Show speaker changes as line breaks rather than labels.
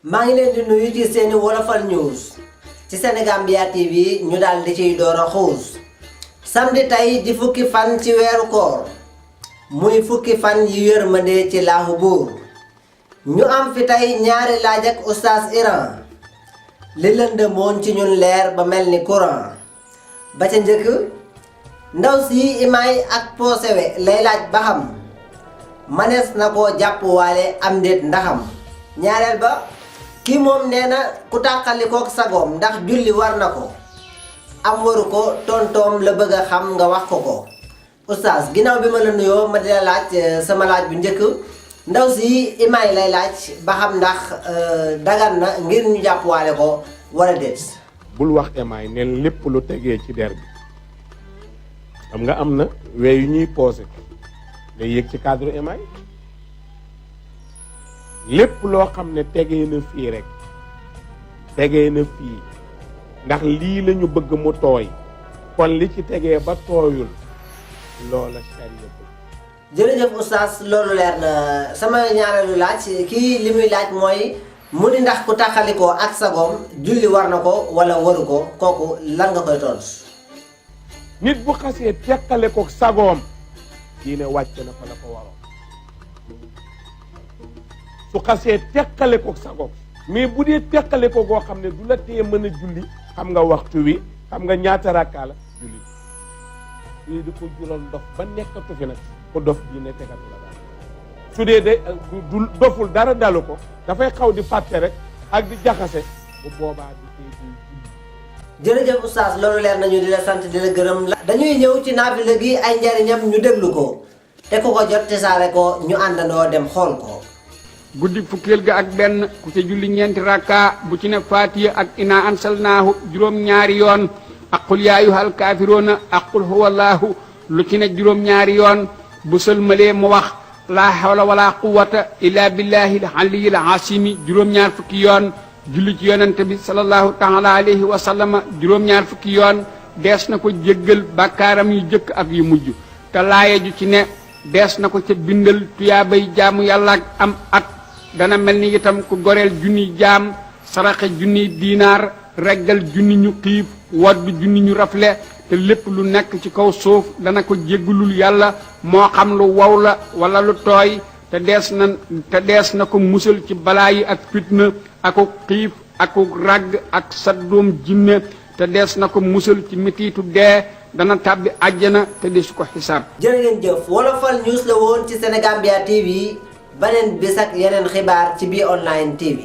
maa ngi leen di nuyu ci seeni Wolofal News ci Senegambia TV ñu daal di ciy door a xuus samedi tey di fukki fan ci weeru koor muy fukki fan yu yërmande ci laahu buur ñu am fi tey ñaari laaj ak oustaz Iran li lëndëmoon ci ñun leer ba mel ni courant ba ca njëkk ndaw si imaay ak poosewe lay laaj ba xam manees na ko jàppwaale am déet ndaxam ñaareel ba kii moom nee na ku tàqalikook sagoom ndax julli war na ko am waru ko tontoom la bëgg a xam nga wax ko oustaz ginnaaw bi ma la nuyoo ma dina laaj sama laaj bu njëkk ndaw si imaay lay laaj ba xam ndax dagan na ngir ñu jàppwaale ko wala déet.
bul wax imaay ne lépp lu tegee ci der bi xam nga am na wee yu ñuy poosé day yëg ci cadre imaay lépp loo xam ne tegee na fii rek tegee na fii ndax lii la ñu bëgg mu tooy kon li ci tegee ba tooyul loola sariya bëgg.
jërëjëf oustaz loolu leer na sama ñaareelu laaj kii li muy laaj mooy mu ni ndax ku taxalikoo ak sagoom julli war na ko wala waru ko kooku lan nga koy tontu.
nit bu xasee teqale ko sagoom diine wàcc na fa la ko waroon su xasee teqale ko sagoom mais bu dee teqale ko goo xam ne du la tee mën a julli xam nga waxtu wi xam nga ñaata rakkaa la julli lii di ko jural dof ba nekkatu fi nag ko dof diine tegatu la daal su dee de du doful dara dalu ko dafay xaw di fàtte rek ak di jaxase bu boobaa di tey di julli.
jërëjëf oustaz loolu leer nañu di la sant di la gërëm la dañuy ñëw ci naafila gi ay njariñam ñu déglu ko te ku ko jot tisaare ko ñu àndandoo dem xool ko.
guddi fukkeel ga ak benn ku ca julli ñeenti rakka bu ci ne faatiya ak inaa ansalnaahu juróom-ñaari yoon ak qul yaa ayyuhal kaafiruuna ak qul huwallaahu lu ci ne juróom-ñaari yoon bu sëlmalee mu wax laa hawla wala quwwata illaa billaahil aliyyil asiimi juróom-ñaar fukki yoon julli ci yonente bi sallallahu taala alayhi wa sallama juróom-ñaar fukki yoon dees na ko jéggal bàkkaaram yu jëkk ak yu mujj te laaye ju ci ne dees na ko ca bindal tuyaabay jaamu yàlla ak am at dana mel ni itam ku goreel junni jaam saraxe junni diinaar reggal junni ñu xiif waddu junni ñu rafle te lépp lu nekk ci kaw suuf dana ko jéggalul yàlla moo xam lu wow la wala lu tooy te dees na ko musal ci balaa yi ak fitna aku xiif aku ragg ak saddum jinne te dees na ko musal ci metiitu dee dana tàbbi àjjana te desu ko xisaab.
jërë ngeen jëf Wolofal News la woon ci Senegambia TV beneen bis ak yeneen xibaar ci biir online TV.